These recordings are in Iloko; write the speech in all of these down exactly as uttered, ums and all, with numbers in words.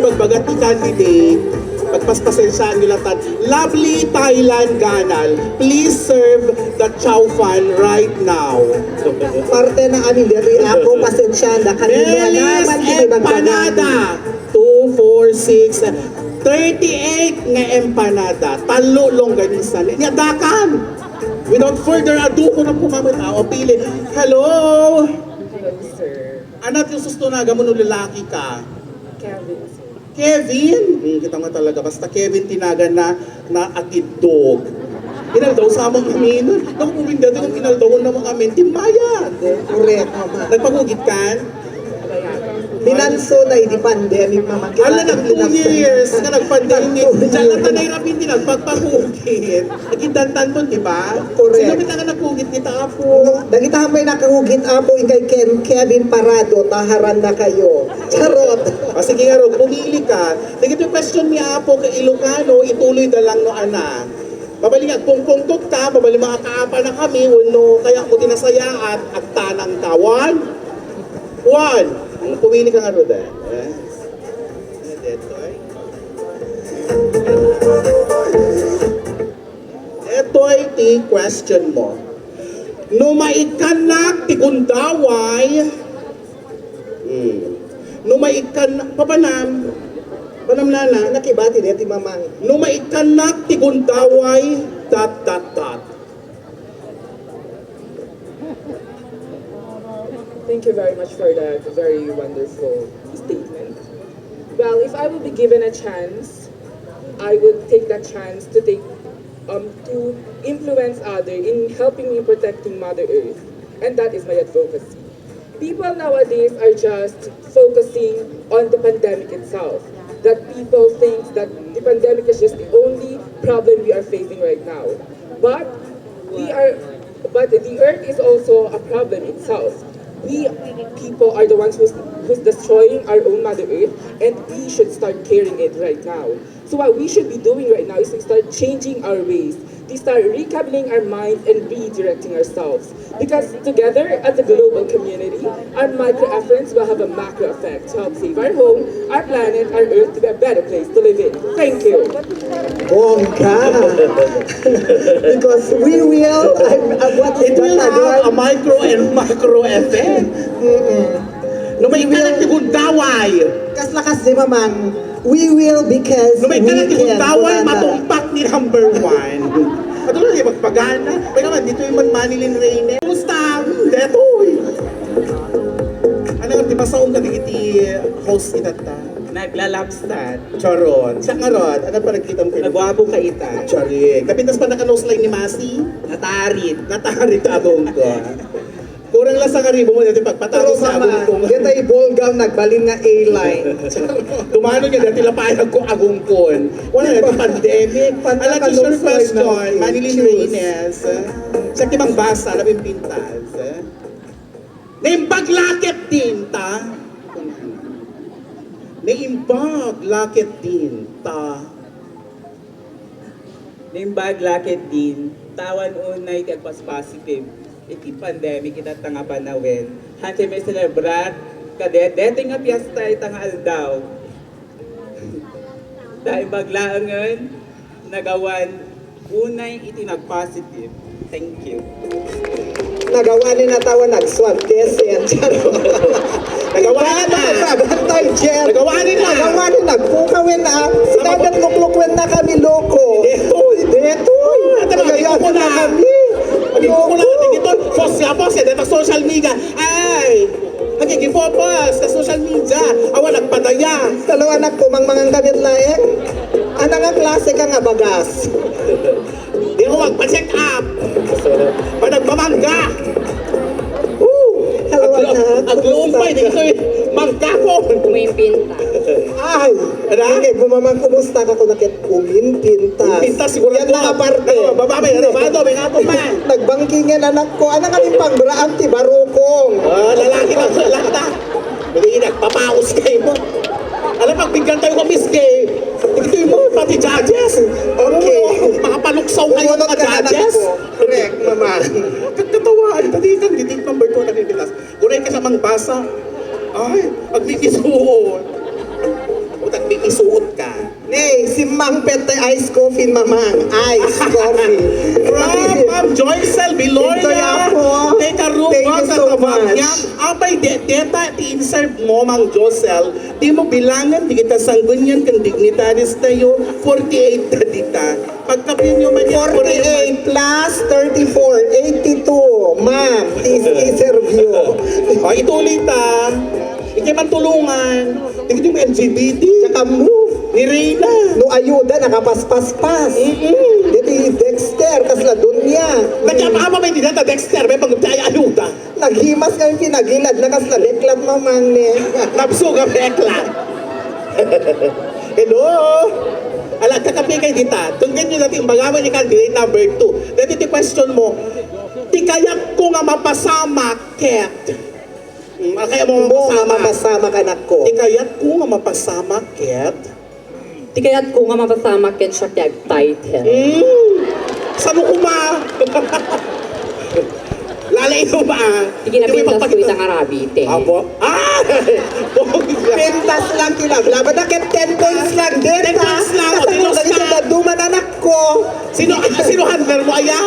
Pagbagat ni candidate, pagpaspasensyaan nyo lang tan. Lovely Thailand Ganal, please serve the chow fan right now. Parte na amin diri, Apo, pasensya na kami. Melis naman, hindi magbagat. Empanada, two, four, six, thirty-eight nga empanada. Tallo longganisa. Nia, dakan. Without further ado, ko na po mamit. Ah, o, pili. Hello? Hello, sir. Ano ti susto na, gamo no lalaki ka? Kevin, sir. Kevin? Hmm, kita nga talaga. Basta Kevin tinagan na, na atiddog. Inaldaw sa amang amin. Naku, kung hindi, kung inaldaw na mga amin, timbayad. Correct, mama. Nagpagugit ka? Minanso na idi pandemic, mama. Ala, nag two years nga nag-pandemic. Nag two years. Diyan na tanay rapin din nagpagpagugit. Nagkidantan to, di ba? Correct. Sino kita nga nagugit kita, Apo? No, dagita pay nakugit, Apo, ikay Ken, Kevin Parado, taharan na kayo. Charot! O, sige nga, Rod, pumili ka. Sige, to question mi, Apo, kay Ilocano, ituloy da lang no, ana. Pabali nga, agpungpungtot ka, pabali makakaapa na kami, wenno kaya mo tinasayaat, agtanang ka. One? One. Pumili ka nga, Rod, eh. Eh? Detoy. Detoy ti question mo. No maikkannak ti gundaway, hmm. No maikkan-, papanam, panam nana, nakibati deti mamang. No maikkannak ti gundaway, dot, dot, dot. Thank you very much for that very wonderful statement. Well, if I would be given a chance, I would take that chance to take, um, to influence other in helping me protecting Mother Earth, and that is my advocacy. People nowadays are just focusing on the pandemic itself. That people think that the pandemic is just the only problem we are facing right now. But we are, but the earth is also a problem itself. We people are the ones who's, who's destroying our own Mother Earth, and we should start caring it right now. So what we should be doing right now is to start changing our ways, to start recabling our minds and redirecting ourselves. Because together as a global community, our micro efforts will have a macro effect to help save our home, our planet, our earth to be a better place to live in. Thank you. Bongga! Because we will, I'm, I'm, what is It will that have a again? Micro and macro effect. Mm-mm. No, may We will kalat ni Gundaway. Kas lakas di mamang, we will because No, may we kalat ni can Gundaway, together. Matumpak ni number one. Ato lang, di magpagana. May naman, dito yung man Manilyn Reynes. Kumusta? Hmm, detoy. Ano, di ba sa unga di kiti host itatta? Naglalapsat. Charot. Siya nga rod. Ano pa nagkita mo kayo? Nagwapo ka ita. Charing. Kapintas pa naka-nose line ni Masi? Natarit. Natarit, abong ko. Kurang lang sa karibo mo, dati pagpatalo Pero sa mama, agungkong. Dito ay Bulgang nagbalin nga A-line. Tumano niya, dati lapayag ko agungkon. Wala na, ito pandemic. Pantang Ala, ka choose your nung question. Slide, Manilyn choose. Reynes. Siya ti mangbasa, labing pintas. Naimbag laket din, ta? Naimbag laket din, ta? Naimbag laket din, ta awan unay ti agpas-positive iti pandemic itatta nga panawen. Haantayo maselebrar kadaytoy nga fiesta ita nga aldaw. Ta imbag laengen, nagawan unay iti nag-positive. Thank you. Nagawa ni natawa nag-swab test yan. Charot. Nagawa ni na. Bantay, Jer. Nagawa ni na. Nagawa ni nagpukawen na. Sinadat luklukwen na kami, loko. Detoy. Detoy. Ah, tama, Nagayaw ikuko na. na kami. Ikuko na. Loko. Ito, post nga, post, eh, dito social media. Ay! Nagigipopos sa social media. Awan nagpadaya. Talo, anak ko, mangmangan kami laeng. Ano nga klase ka nga bagas? Di ko magpa-check up. Panagpamangga. Woo! Hello, Aglo-, anak. agluon pa, Kumusta hindi ka? ko eh. Mangga ko. Umimpinta. Ay! Ano? Hindi, bumamang kumusta ka kung nakit-, umimpintas. Umimpintas, siguro Yan ko. lang aparte. Ano, babae, ano, Hindi. bado, may apo pa. Nagbangkingen anak ko. Ano kami pangbraan ti barukong? Ah, lalaki lang, lalaki ta. Hindi, nagpapaus kayo mo. Alam, pagbigyan tayo ko, Miss Gay. Ito mo, pati judges. Okay. Oo, makapaluksaw kayo, Bumunot mga ka, anak judges. ko. Correct naman. Kagkatawaan, pati kang ditik number two na pinitas. Guray ka sa mangbasa. Ay, agmikisuon. Utang Nay, simmangpet ti ice coffee, mamang. Ice coffee. From Ma'am Joycel Biloria. Ito ya po. Thank you so much. Apay, de-, deta ti in-serve mo, Ma'am Joycel. Di mo bilangan, di kita sanggunian ken dignitaries tayo. Forty-eight na dita. Pagkape nyo man yan, forty-eight plus thirty-four, eighty-two. Ma'am, is, is serve you. O, ituloy ta. Ikay man tulungan. Dagiti L G B T. Tsaka move. Ni Reyna. No ayuda, nakapaspaspas. Mm-mm. Dagiti Dexter, kasla dunya. Nagkapama may dinata Dexter, may pag-, ay ayuda. Naghimas nga yung pinagilad na kasla beklat, mamang, ne. Napsuga beklat. Hello? Ala, kakape kay dita. Tunggan nyo natin, magaman ni candidate number two. Dito ti question mo, ti kayat ko nga mapasamak ket. Hmm, kaya mo mapasamak. Mo nga mapasamak, anak ko. Ti kayat ko nga mapasamak ket. Ti kayat ko nga mapasamak ket siak ti agtitle. Hmm. Sano kuma? Lalay ko ba? Ti kinapintas ko ita nga rabbit, eh. Apo? Ah! Pintas lang ti lablaba. Ket ten points lang din, ha? Ten points lang, o, tinus ka. Dagiti dadduma, anak ko. Sino, sino handler mo, aya?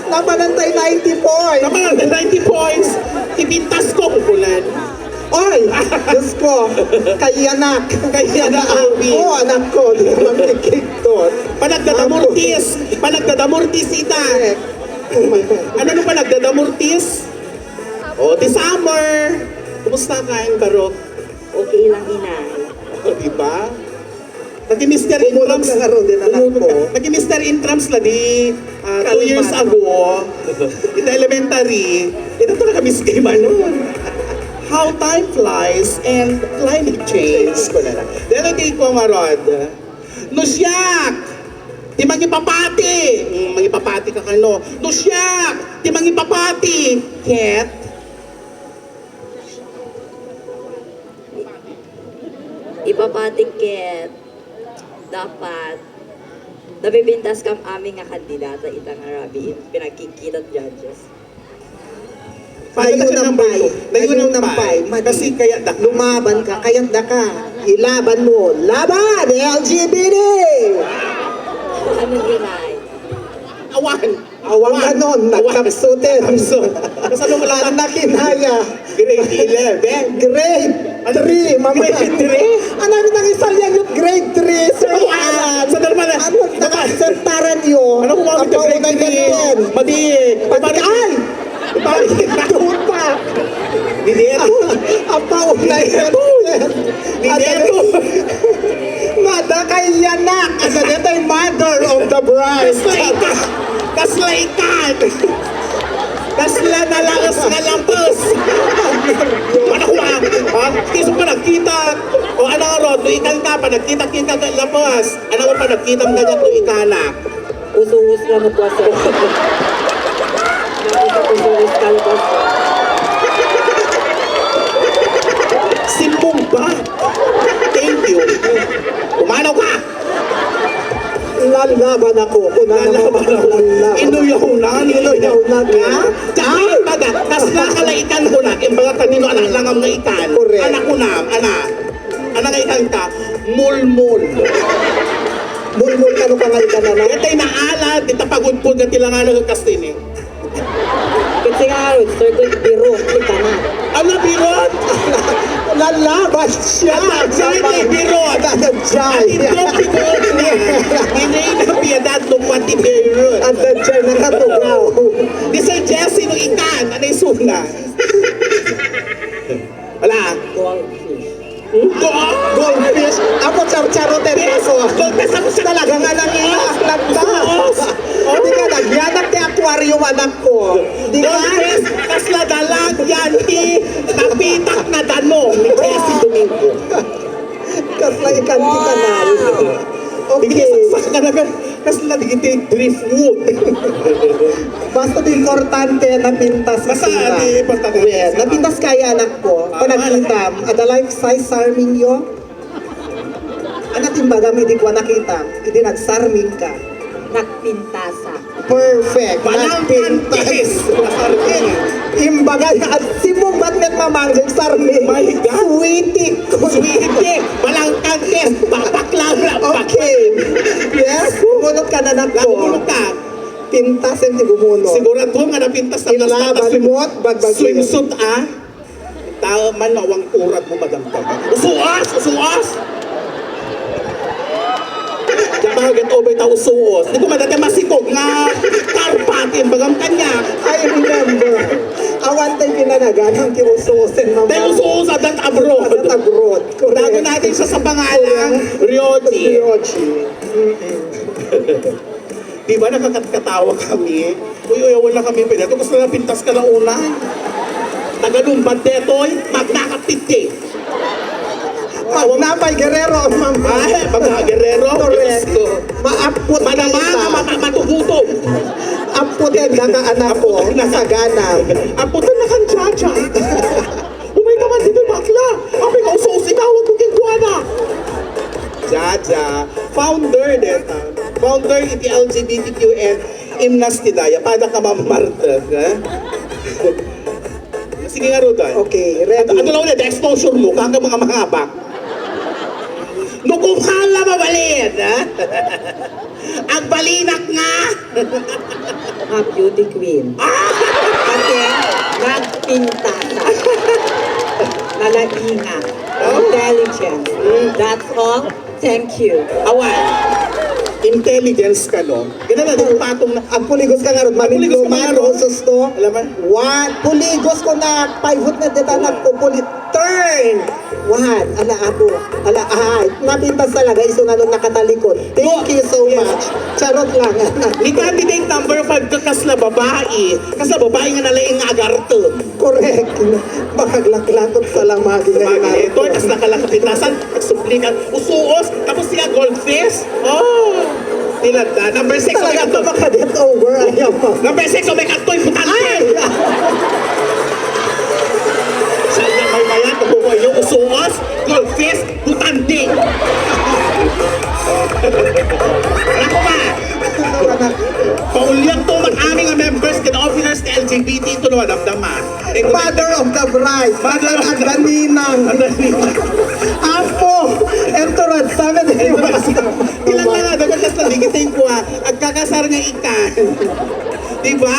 Napanantay ninety points. Napanantay ninety points. Ipintas ko, kukulan. Oy! Diyos ko! Kayanak! Kayanak, Abi. Oo, anak ko. Di naman kikikton. Panagdadamurtis! Panagdadamurtis ita! Correct. Ano nung panagdadamurtis? O, ti Summer! Kumusta ka, Barok? Okay lang, inay. O, di ba? Nagi-Mister Intrams. Bumulong ka nga ron din, anak ko. Nagi-Mister Intrams la di, ah, two years ago. Ita elementary. Ita talaga, Miss Kim, ano? How time flies and climate change. Dahil iti ko marod. No siak, ti mangipapati. Mm, mangipapati ka kano. No siak, ti mangipapati. Ket, Ipapati ket dapat napipintas kam amin nga kandidata ita nga rabii, pinagkikita ti judges. Layo nampay. Layo nampay. Madi. Kasi kayat daka. Lumaban ka. Kayat daka. Ilaban mo. Laban! L G B T! Ano, inay? Awan. Awan. Awan. Nagkapsuten. Kapsut. Kasano mo lang? Ang nakinaya. Grade eleven. Grade three, mama. Grade three? Ano, ano nang isal yan yung grade three, Sir Alan? Sa normal na. Ano, nakaasentaran nyo? Ano kung mami ka grade three? Madi. Pati, ay! Pati. Doon pa. Didero. Ang paunay. Didero. Madakay yanak. Ano dito yung mother of the bride? Kasla ikan. Kasla ikan. Kasla nalaos nga lapos. Ano ko ba? Ha? Kiso pa nagkita. O ano nga rod? No ikan ka pa, nagkita-kita ka lapos. Ano mo pa nagkita mo kanya kung ikanak? Usuhus lang mo po, sir. Usuhus ka lang po, sir. Simbong ba? Thank you. Umano ka! Lalaban ako. Lalaban ako. Lalaban. Inuyawnan, inuyawnan ka? Ay! Tsaka, baga, kas nakalaikan ko na, yung mga kanino anak langam nga ikan. Correct. Anak ko na, anak. Anak nga ikan ka, mulmul. Mulmul, kano ka nga ikan, anak? Yatay naalad, di tapagudpud nga tilangan ng kastin eh. Kasi nga, sir, ko, biro, kita na. Ano, birot? Lalaban siya. Ano, jay, may birot. Ano, jay? At ito, pinoon na. Inay na piedad, lupad ni birot. Ano, jay, nakatugaw. Di Sir Jesse, no ikan, ano yung suna? Wala. Goldfish. Go-, goldfish? Apo, charcharote. Yes. Goldfish ako sa talaga nga nang inas, nagtas. Di ka nagyanak ti aquarium, anak ko. Di ka? Goldfish, kasla dalag, yan, ti, napitak na danong ni Jesse Domingo. Kasla ikan ti kanal. Wow. Okay. Sige, saksak ka na, pero Kasla dagiti driftwood. Basta di importante, napintas. Basta kita. Di importante. Well, napintas kaya, anak ko. Ah, panagkitam, ada life size sarming yo? Ano timbagam idi ko nakita? Idi nagsarming ka. Nagpintasa. Perfect. Balang nagpintas. Kantis. Nasarming. Imbaga, at simong batmet mamang, sarming. My God. Sweetie. Sweetie. Balang Yes, bakla, bakla. Okay. Yes, bumunot ka na, anak ko. Bumunot ka. Pintas ti bumunot. Sigurado nga napintas na. Inlaban mo't bagbagyo. Swimsuit, ah. Tao man, mawang kurag mo, madamdam. Usuas! Usuas! Diyan ka, get over ta usuos. Di ko madati masikog nga karpatin, bagam kanya. I remember. Awan tayo pinanagan ang kiusuosin, mama. Tayo usuos at abroad. At abroad. Correct. Dago natin siya sa pangalang Ryoji. Ryoji. Mm-mm. Di ba nakakatkatawa kami? Uy, uy, wala kami pwede. Ito, gusto na pintas ka na una. Tagalumban detoy, magna ka fifty. Magnapay Guerrero, ma'am. Ay, Magna Guerrero. Correct. Diyos ko. Maapot ka. Madama ka, mata-, matugutom. Aputin na ka, anak ko. Aputin na ka. Sagana. Aputin na kang Jaja. Umay naman dito, bakla. Apay ka, uso-uso, itawag ko king kuana. Jaja, founder deta. Founder iti L G B T Q and Imnas ti Daya. Pada ka mamartag, ha? Sige nga, Rodan. Okay, ready. At, ano lang ulit, exposure mo, kaka mga mahabak. No kung hala mabalin, ha? Agbalinak nga. A beauty queen. Ah! Ate, nagpintasa. Nalainga. Oh. Intelligent. Mm. That's all. Thank you. Awan. Intelligence ka, no? Ganun na, di patong na. Agpuligos ka nga, Rod. Agpuligos ka nga, Rod. Maminluman, usos to. Alam mo? What? Puligos ko na. Pivot na dita, nagpupuli. Turn! One, ala, apo, ala, ay, napintas talaga, isu nga nung nakatalikod. Thank you so much. Charot lang. Ni candidate number five ka, kasla babae, kasla babae nga nalaing nga agartem. Correct. Makaglaklakot sa lamagi nga Sabagay, ito, kasla ka lang kapitasan, nagsuplikan, usuos, tapos siya goldfish. Oh! Tilanda. Number six, talaga umay to, maka-get over. Ayaw pa. Number six, umay ka to'y butante. Ay! Sa iya may mayan, nakukuha yung usuos, goldfish, butante. Ako ba? Paulian to, mag-aming nga members, kan officers na L G B T, ito na madamdama. Mother of the bride. Mother of the ninang. Apo, entourage, sabi na yung Ilang na nga, dapat kas naligiting ko, ah. Agkakasar nga ikan. Di ba?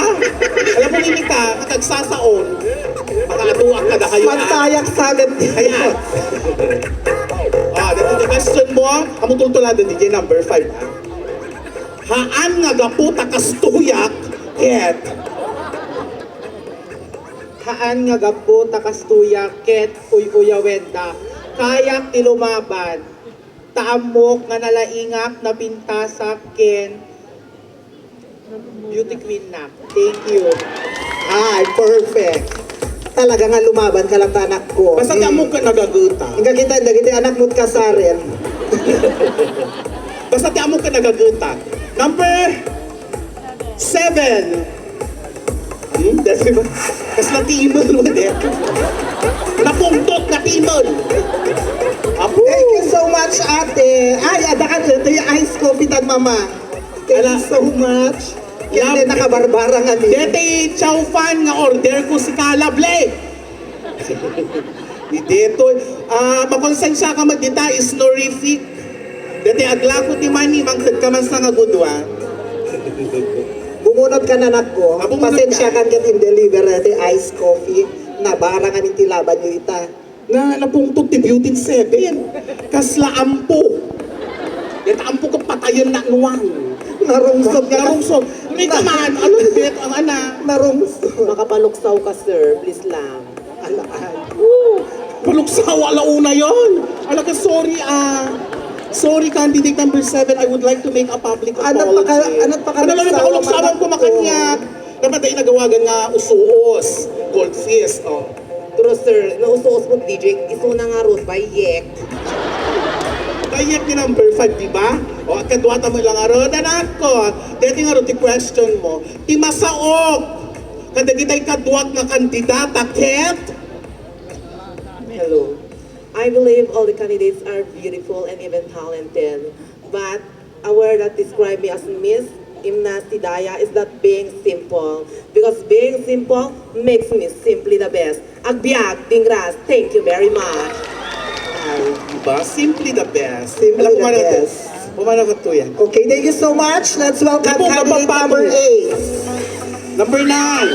Alam mo, nini ka, agsasaon. Makaaduak ka na kayo, ah. Mantayak, sabi. Ayan. Ah, dito yung question mo, ah. Amo tultuladan, D J number five, ah. Haan nga gapu ta kastoyak, ket. Haan nga gapu ta kastoyak ket uy-uyawenda. Kayak ti lumaban. Ta ammok nga nalaingak, napintasak, ken beauty queen nak. Thank you. Ay, perfect. Talaga nga lumaban ka lang, anak ko. Basta ti ammok nga nagaguta. Inka kita, dagiti anak mo't kasaren. Basta ti ammok nga nagaguta. Number Seven. Hmm, dati ba? Kasla timol mo, de. Napungtot nga timol. Apo. Thank you so much, ate. Ay, ada ka dito yung ice coffee tan mama. Thank you so much. Ala. Yan din, nakabarbara nga ni. Dete chow fan nga order ko si Kalable. Ni detoy, ah, makonsensya ka met dita, is honorific. Dati aglako ti mani, mangted ka man sa nga gudua. Bumunot ka na, anak ko. Ah, bumunot ka. Pasensya kan ket in-deliver ti ice coffee. Nabara nga ni ti laban yo ita. Na, napungtot ti Beauty Seven. Kasla ampo. Deta ampo ka patayen na nuang. Narungsot nga. Narungsot. May kaman, ano, bet, ang ana. Narungsot. Makapaluksaw ka, sir. Please lang. Ala, ay. Woo! Paluksaw, ala una yon. Ala ka, sorry, ah. Sorry, candidate number seven. I would like to make a public apology. Anat pa ka, anat pa ka. Ano lang, nakaluksawan ko, makaniak. Dapat ay nagawagan nga usuos. Goldfish, oh. Pero sir, nausuos mo, D J, isuna nga road by yek. By yek ni number five, di ba? O, kadwa ta mo lang nga road, anak ko. Dati nga road, ti question mo. Ti masaok. Kadagitay kaduak nga kandidata, ket? Hello. I believe all the candidates are beautiful and even talented. But a word that describe me as Miss Imnas Tidaya is that being simple. Because being simple makes me simply the best. Agbiag, dingras, thank you very much. Ay. Ba? Simply the best. Simply Alam ko the nga na best. Kumana ka tuya. Okay, thank you so much. Let's welcome Ako, candidate mapapano. Number eight. Number nine.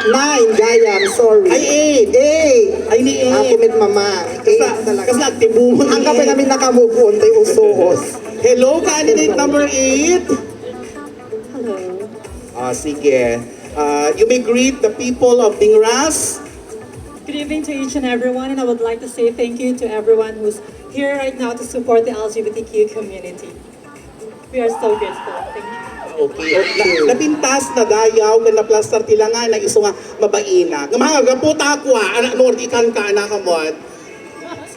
Nine, Gayam, sorry. Ay, eight. Eight. Ay, ni eight. Ako mit mama. Eight Kasa, talaga. Kasi nagtibuhan. Ang kape namin nakamove on, tayo usos. Hello, candidate number eight. Hello. Ah, sige. Ah, you may greet the people of Dingras. Good evening to each and everyone, and I would like to say thank you to everyone who's here right now to support the L G B T Q community. We are so grateful. Thank you. Okay. Na, napintas, nadayaw, ken naplastar ti langan, na isu nga mabaina. Nga mga gaputa ko, ah, anak, no, di kan ka, anak, kamot.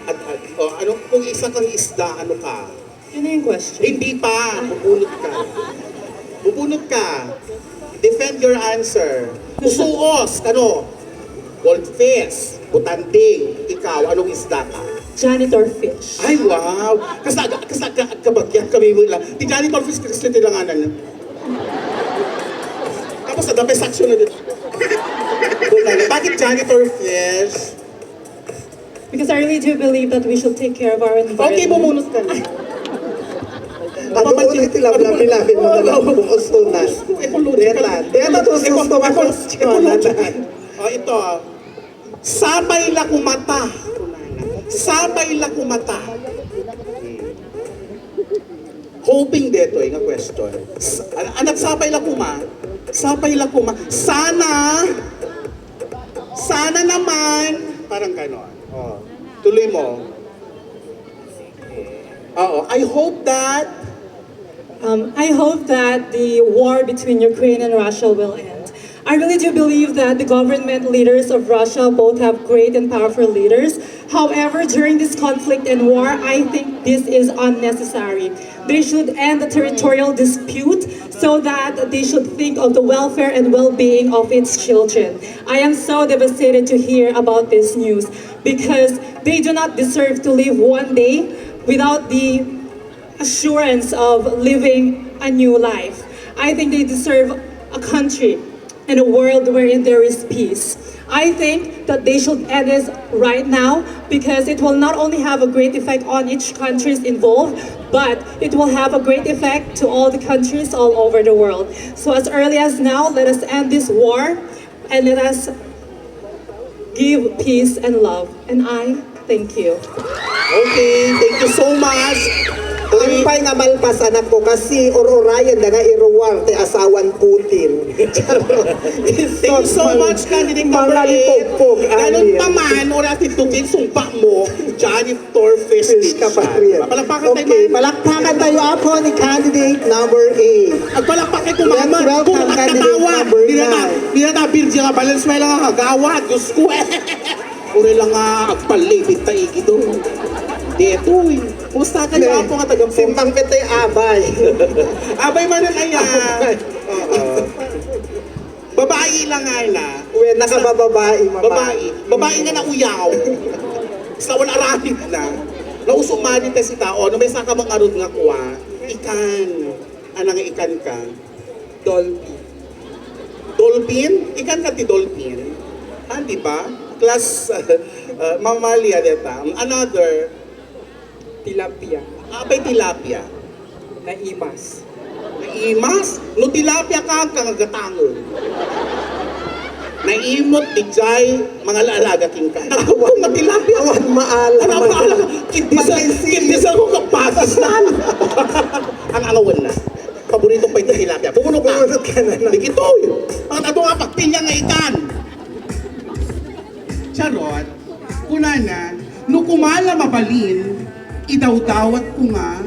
At, at, oh, ano, kung isa kang isda, ano ka? Yun na yung question. Hindi pa. Bubunot ka. Bubunot ka. Defend your answer. Usuos, kano? Goldfish, butanding, ikaw, anong isda ka? Janitor fish. Ay, wow! Kasi, kasi kabagyan kami mo lang. Ti janitor fish, kasi tinanganan niya. Tapos, sa dami section na dito. Bakit janitor fish? Because I really do believe that we should take care of our environment. Okay, bumunot ka na. Ano mo ulit ti labi-labi mo na lang? Buos to na. Ecological. Deta, deta to, Eco- susto ka eco- question. Ecological. Oh, ito. Sapay la kumata. Sapay la kumata. Hoping detoy nga question. S- an- anak, sapay la kuma. Sapay la kuma. Sana, sana naman. Parang ganon. Oh. Tuloy mo. Oo. I hope that Um, I hope that the war between Ukraine and Russia will end. I really do believe that the government leaders of Russia both have great and powerful leaders. However, during this conflict and war, I think this is unnecessary. They should end the territorial dispute so that they should think of the welfare and well-being of its children. I am so devastated to hear about this news because they do not deserve to live one day without the assurance of living a new life. I think they deserve a country and a world wherein there is peace. I think that they should end this right now because it will not only have a great effect on each countries involved, but it will have a great effect to all the countries all over the world. So as early as now, let us end this war and let us give peace and love. And I thank you. Okay, thank you so much. Ang pay nga malpas, anak ko, kasi ururayan da nga iruwar ti asawan Putin. Thank you so much, candidate number eight. Ganun pa man, ora ti Dukin, sumpa mo, janitor fish Fish ka pa rin. Palakpakan tayo, Okay, man. Palakpakan tayo, apo, ni candidate number eight. Agpalakpak kay kumaman. Let's welcome candidate number nine. Di na ta, di na ta, Virgin nga Valenzuela nga kagawad. Diyos ko, eh. Uri lang nga, agpalibit ta, igi doon. Dito, eh. Kumusta kayo, apo nga taga Simpang pitay abay. Abay man ang ayan. Oo. Babae lang nga na. Uy, nakabababae, mama. Babae. Babae nga nauyaw. Sa wala aramid na. Nauso man ita si tao. No, may saka mang arod nga kuwa. Ikan. Ano nga ikan ka? Dolphin. Dolphin? Ikan ka ti dolphin? Ah, di ba? Class, uh, mamalia deta. Another, Tilapia. Apay tilapia. Naimas. Naimas? No tilapia ka, ang kangagatangon. Naimot, dijay, mga alaga king ka. Awan matilapia. Awan maala. Ano ba? Kidisa, kidisa ko ka Pakistan. Ang alawan na. Paborito pa ito tilapia. Pumunok na. Pumunok ka na lang. Di kitoy. Ang ato nga pagpinya nga ikan. Charot. Kunana, no kumala mabalin, idawdawat ko nga